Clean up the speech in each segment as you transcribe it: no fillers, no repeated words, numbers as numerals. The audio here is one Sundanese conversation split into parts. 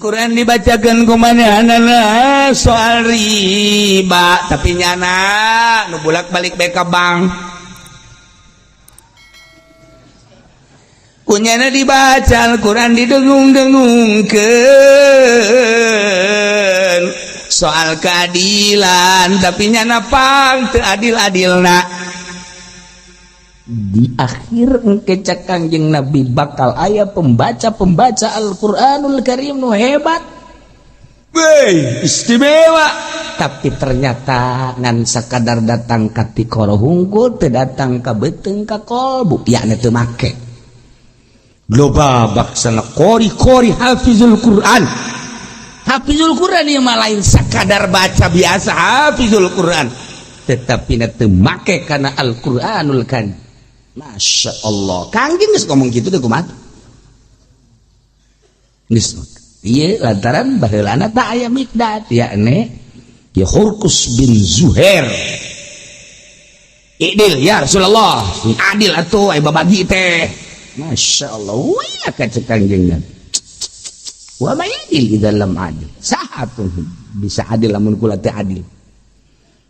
Al-Quran dibacakan ku manehna soal riba, tapi nyana nu bolak-balik bae ka bank. Kunyana dibaca Al-Quran, didengung-dengungkeun soal keadilan, tapi nyana pang teu adil-adilna. Di akhir engke cek Kangjeng Nabi bakal aya pembaca-pembaca Al-Qur'anul Karim nu hebat. Wey, istimewa. Tapi ternyata ngan sakadar datang ka tikoro hungkul, teu datang ka beuteung, ka kolbu, yakni teu make. Loba baksana qori-qori hafizul Quran. Hafizul Quran ieu mah lain sakadar baca biasa hafizul Quran, tetapi teu make kana Al-Qur'anul Karim. Masya Allah, Kangjeng geus ngomong gitu deh, kumaha geus ieu? Lantaran baheulana tak aya Miqdad, yakni ya Hurkus bin Zuhair. "Idil ya Rasulullah, adil atuh aya babagi teh." Masya Allah, wih ka cek Kangjeng Nabi, "Wa ma yadil idza lam adil." Saha tuh bisa adil lamun kula teh adil?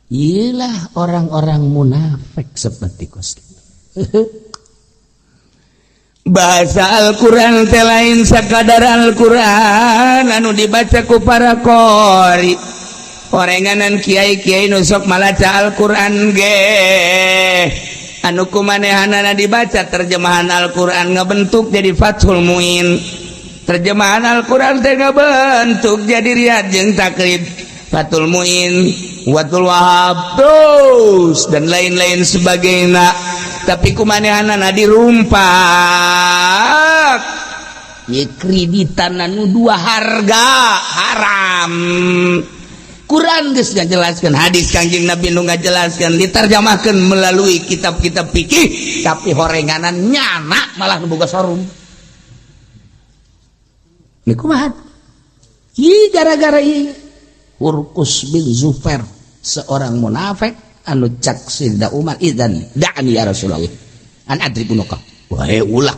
Iyalah, orang-orang munafik seperti kos. Bahasa Al-Quran teh lain sakadar Al-Quran anu dibaca ku para qori, orenganan kiai-kiai nu sok malaca Al-Quran ge, anu kumanehanana dibaca terjemahan Al-Quran ngabentuk jadi Fathul Muin, terjemahan Al-Quran teh ngabentuk jadi Riyad jeung Takrib, Fathul Muin, Watul Wahab, terus dan lain-lain sebagainya, tapi kumanehanana dirumpak ye kreditan anu dua harga haram. Quran geus ngajelaskeun, hadis Kangjeng Nabi nu ngajelaskeun, diterjemahkeun melalui kitab-kitab fikih, tapi horenganan nyana malah nu boga showroom. Ini kumaha? Ieu gara-gara ieu Hurkus bin Zufair, seorang munafik anu cak Sayidina Umar, "Idzan da'ni ya Rasulullah an adrib unuqa." Wahai, ulah.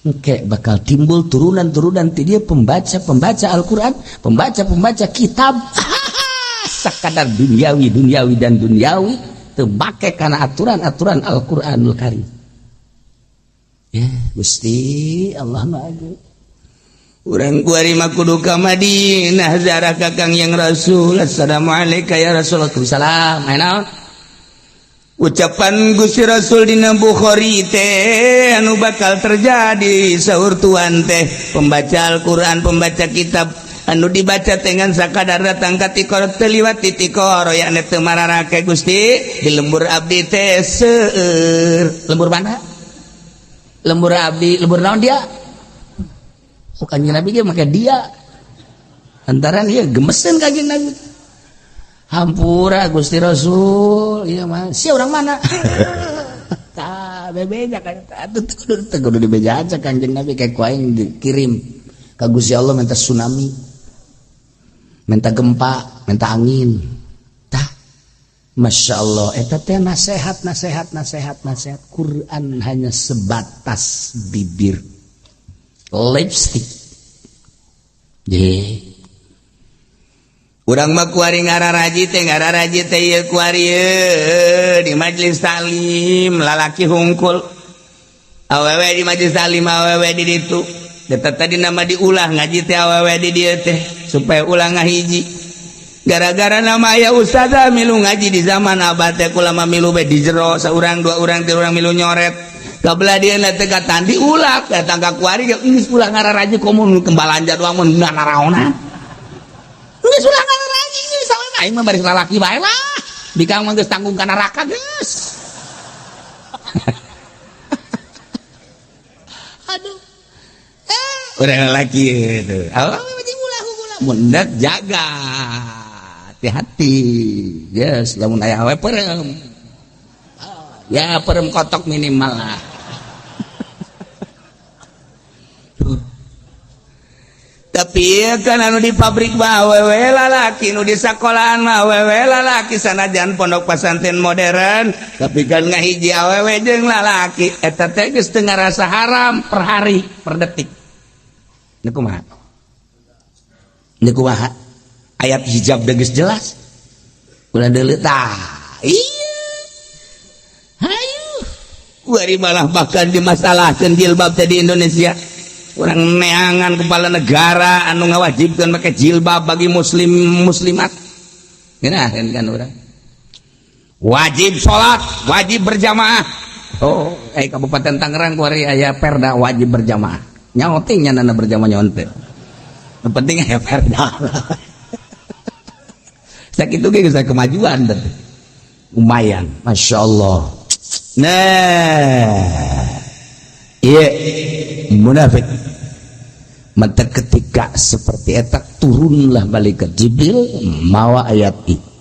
Engke bakal timbul turunan-turunan ti dia pembaca-pembaca Al-Qur'an, pembaca-pembaca kitab sakadar duniawi, duniawi dan duniawi, teu make kana aturan-aturan Al-Qur'anul Karim. Ya Gusti Allah mah agung. Urang kuari mah kudu ka Madinah, ziarah ka Kangjeng Rasul. Assalamualaikum ya Rasulullah. Salam. Aya naon? Ucapan Gusti Rasul dina Bukhari teh anu bakal terjadi, saur tuan teh, pembaca Al-Qur'an, pembaca kitab anu dibaca dengan sakadar datang ka tikoro, teu liwat ti tikoro, yakni teu mararake. Gusti, di lembur abdi teh seueur. Lembur mana? Lembur abdi, lembur naon dia? Oh, Kanjeng Nabi ge make dia. Lantaran ieu gemeseun Kanjeng Nabi. Hampura Gusti Rasul, ieu mah si orang mana? Tah, bebeja kan atuh kudu teu kudu dibejaan Kanjeng Nabi, kayak ku aing dikirim ka Gusti Allah minta tsunami, minta gempa, minta angin. Tah, Masya Allah, eta teh nasihat, nasihat, nasihat, nasihat. Quran hanya sebatas bibir, lipstick. Ye. Urang mah kuari ngararaji teh, ngararaji teh ieu kuari ieu di majelis taklim lalaki hungkul. Awewe di majelis taklim, awewe di ditu. Deta tadi nama diulah ngaji teh awewe di dieu teh supaya ulah ngahiji. Gara-gara nama aya ustazah milu ngaji di zaman abah teh, kula mah milu bae di jero, saurang, dua orang, tilu orang milu nyoret. Kabelah dia teh katan diulak datang ka kuari geus ulah ngararaji, komo nu balanja doang mun naraonan. Geus ulah ngararaji geus, aing mah baris lalaki bae lah. Bikang mah geus tanggung ka neraka geus. Aduh. Eh, urang lalaki itu. Ulah ulah mun jaga hati-hati. Yes, lamun aya awe perem. Ya perem kotok minimal lah. Tapi kan anu di pabrik mah awewe lalaki, nu di sekolahan mah awewe lalaki, sanajan pondok pesantren modern, tapi kan ngahiji awewe jeung lalaki, eta teh geus teu ngarasa haram per hari, per detik. Ini kumaha? Ini kumaha ayat hijab geus jelas, ulah deuleu tah. Iya, hayu. Kuari malah bahkan dimasalahkeun jilbab teh di Indonesia. Urang neangan kepala negara anu ngawajibkeun make jilbab bagi muslim muslimat. Ngeunaheun kan urang wajib sholat, wajib berjamaah. Oh, eh, Kabupaten Tangerang kuari aya perda wajib berjamaah. Nyaoting nya nana berjamaah nyaon teh. Yang penting aya perda. Sakitu ge geus kemajuan teh. Lumayan, Masya Allah. Nah, iya, munafik. Maka ketika seperti eta, turunlah malaikat Jibril mawa ayat ini.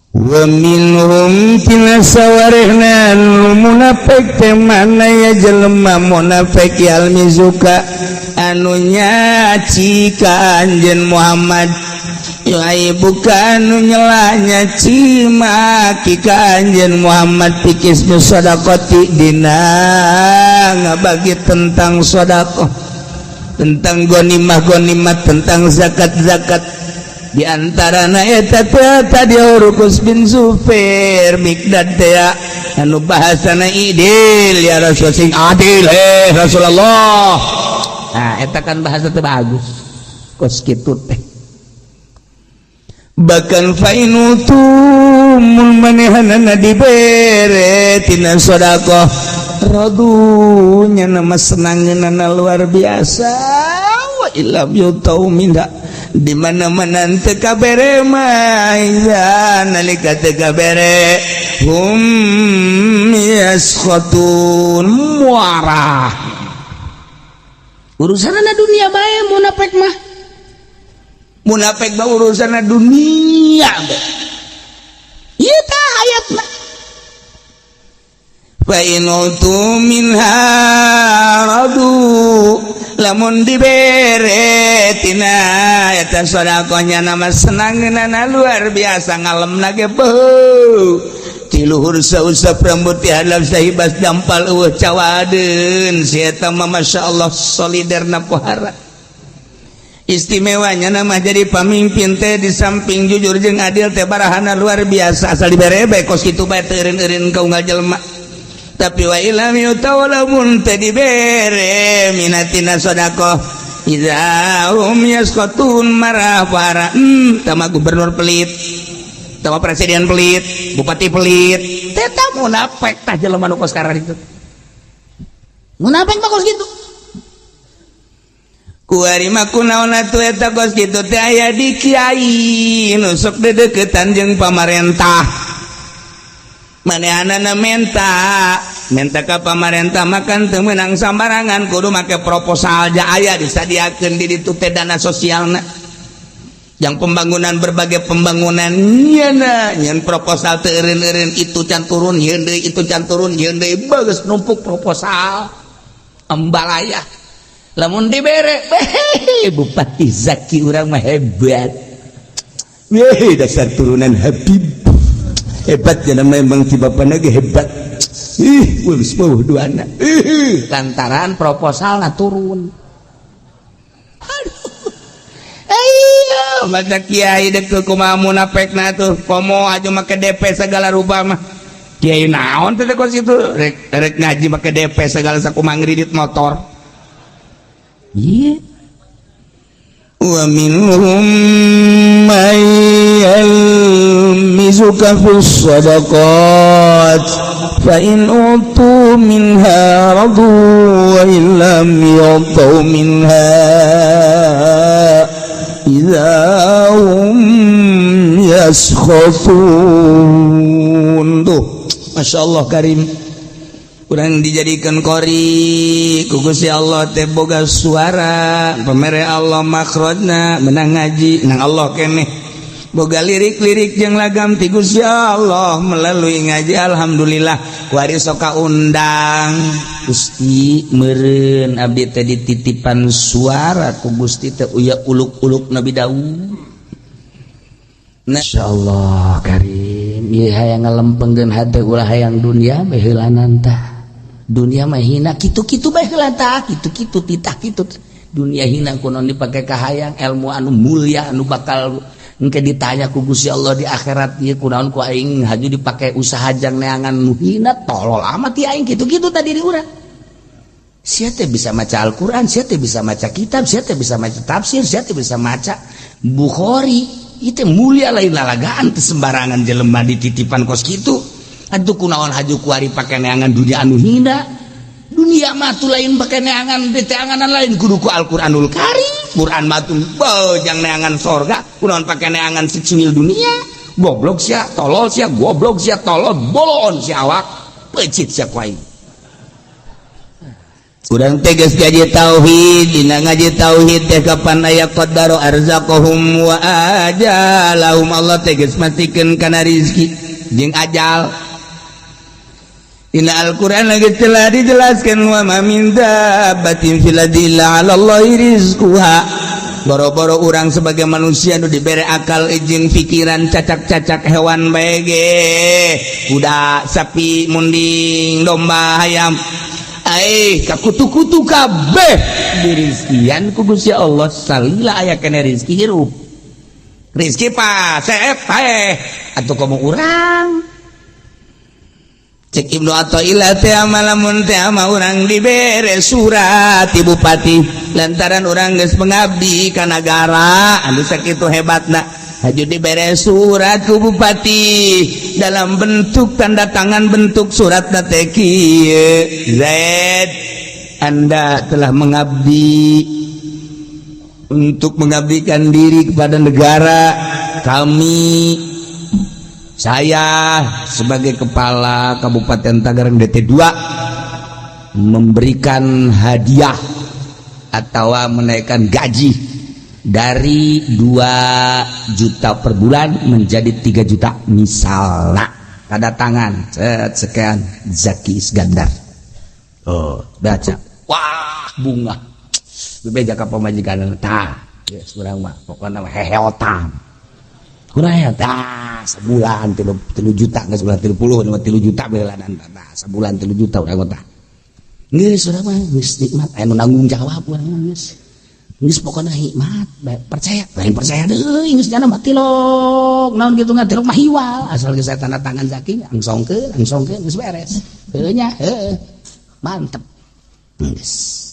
Wa minhum, tina sawarehna munafik teh mana ya jelema munafik, yalmizuka, anu nyaci ka anjeun Muhammad, bukan anu nyela nyaci maki ka anjeun Muhammad, fi qismis shadaqati, dina ngabagi tentang sedekah, tentang gonimah gonimah, tentang zakat zakat. Di antara eta tadi Urukus bin Zubair, Mikdad teh, anu bahasana i'dil ya Rasul, sing adil eh Rasulullah. Nah, eta kan bahasa teh bagus kos kitu teh. Bahkan fa in u'thu, mun manehanana dibere tina sedekah, radhu, nya nama senangeunana luar biasa. Wa illam yu'tau minha, di mana-mana teu kabere mah, nalika teu kabere, hum yaskhatun, muarah. Urusanna dunia bae munafik mah. Munafik mah urusanna dunia bae. Ieu tah ayatna. Fa in u'thu minha radu, lamun dibere tina eta sedekahnya, nama senangeunana luar biasa, ngalemna ge beuh ti luhur sausap rambut, ti hadap sahibas dampal, eueuh cawadeun si eta mah. Masyaallah, soliderna pohara. Istimewanya nama jadi pamimpin teh, di samping jujur jeung adil teh, barahana luar biasa, asal dibere bae kos kitu bae, teu eureun-eureun ka unggal jelema. Tapi wa illam yu'tau, lamun teu dibere, minha, tina sedekah, idza hum yaskhatun, marah para. Tama gubernur pelit, tama presiden pelit, bupati pelit, tetap munafik tah jelema nu kos sekarang itu. Munafik mah kos kitu. Kuari mah kunaon atuh eta kos kitu teh aya di kiai nu sok dedeketan jeung pamarentah. Manehanana menta menta ka pamarentah, makan teu meunang sambarangan, kudu make proposal. Ja aya disadiakeun di ditu teh dana sosialna yang pembangunan, berbagai pembangunan. Nyana nyen proposal teu eureun-eureun, itu can turun, yeun deui, itu can turun, yeun deui, bagus numpuk proposal ambalaya. Lamun dibere, beh, Bupati Zaki urang mah hebat. Weh, dasar turunan Habib, hebat ya. Memang si bapakna ge hebat. Ih, geus beuh duana. Ih, lantaran proposal na turun. Aduh. Ayo, mata kiai dek kumaha munafekna tuh, komo aja make DP segala rupa mah. Kiai naon teh kos itu, rek rek ngaji make DP segala, sakumaha ngredit motor. Iya. Wa minhum man yalmizuka fis shadaqat fa in utu minha radu wa in lam yu'tu minha idza hum yaskhatun. Tuh, Masya Allah Karim, kurang dijadikan qori ku Gusti Allah teh, boga suara pemere Allah, makhrajna menang ngaji nang Allah keneh, boga lirik-lirik jeung lagam ti Gusti Allah melalui ngaji. Alhamdulillah, kuari sok undang Gusti. Meureun abdi teh dititipan suara ku Gusti teh, uya uluk-uluk Nabi Daud. Masya Allah Karim, ieu hayang ngalempengkeun hate, ulah hayang dunia bae heulanan tah. Dunia mah hina, kitu-kitu bae heula tah, kitu-kitu titah kitu. Dunia hina kunaon dipake kahayang? Ilmu anu mulia anu bakal engke ditanya ku Gusti Allah di akhirat ieu, kunaon ku aing haju dipake usaha jang neangan nu hina? Tolol amat ya aing, kitu-kitu tadi di urang. Sia teh bisa maca Al-Qur'an, sia teh bisa maca kitab, sia teh bisa maca tafsir, sia teh bisa maca Bukhari. Itu mulia, lain lalagaan teh, sembarangan jelema dititipan kos kitu. Atuh kunaon haju kuari pake neangan dunia anu hina? Dunia mah tuh lain pake neangan, diteanganan lain kudu ku Al-Qur'anul Karim. Quran mah tuh jang neangan sorga, kunaon pake neangan secuil dunia? Goblok sia, tolol sia, goblok sia, tolol bolon sia, awak pecit sia ku aing. Urang teh geus ngaji tauhid. Dina ngaji tauhid teh kapan aya qaddaro arzaqahum wa ajalahum? Allah teh geus mastikeun kana rizki jeung ajal. Dina Al-Qur'an lagi telah dijelaskan, wa ma min dabbatin fil ardi illa 'ala Allahi rizquha. Boro-boro urang sebagai manusia nu dibere akal jeung pikiran, cacak-cacak hewan bae ge, kuda, sapi, munding, domba, hayam, eh, ka kutu-kutu kabeh dirizkian ku Gusti Allah. Salila aya kene rizki, hirup, rizki pasep paeh. Atuh komo urang? Cek Ibnu Athaillah teh, lamun teh ama urang dibere surat ti bupati lantaran urang geus mengabdi ka nagara anu sakitu hebatna, haju dibere surat ku bupati dalam bentuk tanda tangan, bentuk surat teh kieu, "Zaid, Anda telah mengabdi untuk mengabdikan diri kepada negara kami. Saya sebagai kepala Kabupaten Tangerang DT2 memberikan hadiah atau menaikkan gaji dari 2 juta per bulan menjadi 3 juta," misalnya. Tanda tangan, set, sekian, Zaki Iskandar. Oh, baca, wah, bunga bebeja ka pamajikan tah. Yes, urang mah pokokna mah heheotan kurang ya tah, sebulan 3 juta, geus bulan 30 3 juta belanan tah, sebulan 3 juta urang tah. Geus, urang mah geus nikmat, aya nu nanggung jawab urang mah. Geus, geus, pokokna hikmat, percaya lain percaya deui, geus jana mah tilok naon kitu, ngatilok mah hiwal, asal geus tanda tangan Zaki, angsongkeun, angsongkeun, geus beres heuh nya, heuh, mantep geus.